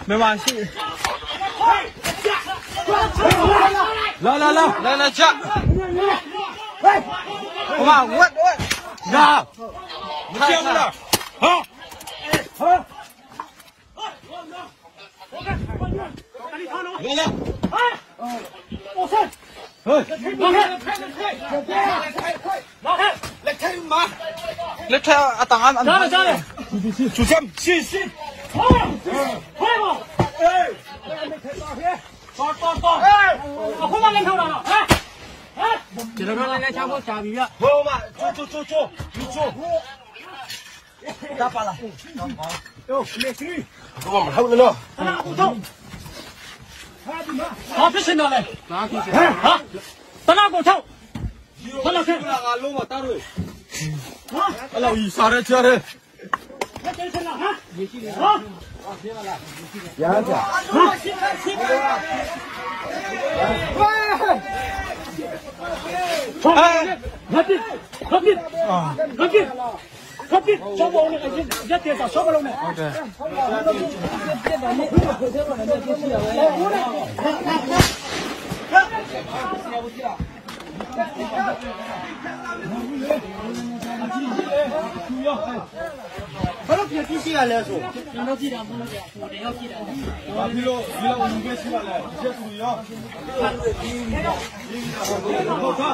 没关系。来来来来来加。我妈我我，那，你接不了，好，好。来来，哎，我上，哎，拉开，拉开，来开马，来开阿当阿，站来站来，主将，信信，快，快嘛，哎，打打打，哎，我马两头了，哎，哎，这个来来，下我下雨啊，好嘛，走走走走，你走，打罢了，哟，没事，我们好了咯，哪个走？好，别听到嘞！哎，好，到哪个走？到哪去？ ငါလုံးမတားလို့အဲ့လောက်ကြီးစားရဲကြားရဲ 别听了啊！啊！ ရကြ 哎，快点，快点，快点，快点！小宝呢？一一点上小宝呢？ ဟုတ်တယ် ဘာလို့ပြည့်စည်ရလဲဆိုကျွန်တော်ကြည့်တာမဟုတ်ဘူးဟိုတယောက်ကြည့်တာ ဘာဖြစ်လို့ဒီလောက်ဝင်ခဲ့ရှိပါလဲချက်သူရောဟုတ်ကဲ့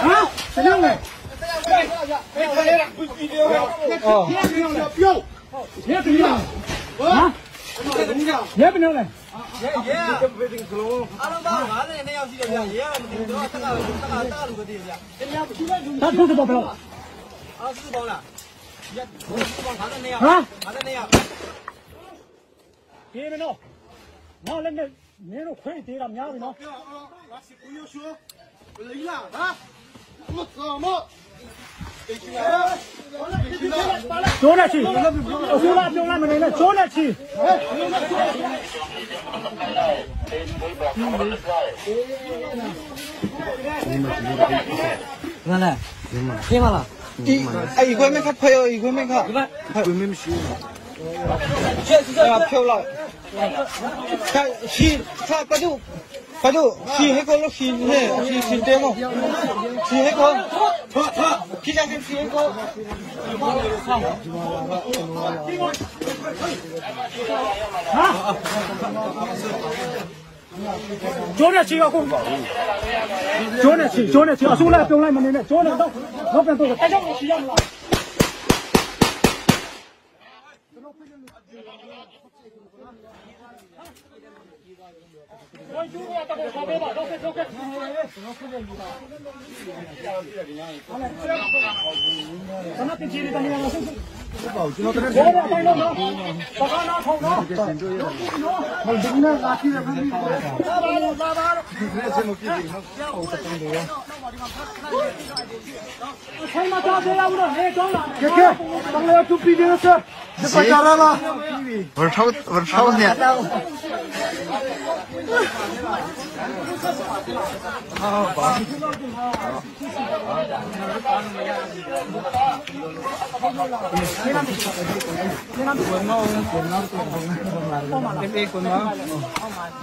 啊！怎样嘞？ အော် 别怎样？啊？也不能嘞。 အားလုံးပေါင်း52ယောက်ရှိတယ်ဗျရဲကမသိဘူးကျွန်တော်တက်ကတက်ကတက်ကလူပဲသိတယ်ဗျ 他出去包不了。 အားစုပေါင်းလားစုပေါင်း52ယောက် 啊？ 52ယောက် 别别闹，我那那你都亏得了，娘的喏。走那去，走那走那没人了，走那去。 ငါလဲပြင်းမလား ဒီအဲ့ဒီခွဲမခဖယောဒီခွဲမခခွဲမမရှိဘူးချက်စဖြုတ်လိုက်ခရှိခပဒုပဒုရှိဟေကောလို့ရှိနေရှိရှိတဲမောရှိဟေကောခိကြတဲ့ရှိဟေကော 走那去要公，走那去，走那去，啊，出来不用来没人了，走那到，老板多个，大家我去要了。我就要到个旁边吧，老板老板。咱那边接的咱那个是。 ကျွန်တော်တ 我这带了呢，把他拿走呢。 ဟိုဒီနေ့လာကြည့်ရပြီလာပါတော့လာပါတော့ဒီနေ့စမကြည့်ဘူးဟုတ်တယ်တုံးတယ် 开马抓车了，我说，哎，装了。 ကဲကဲတန်လျာတူပီနေစဒီပကြရလား 我超我超呢。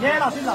耶了，行了。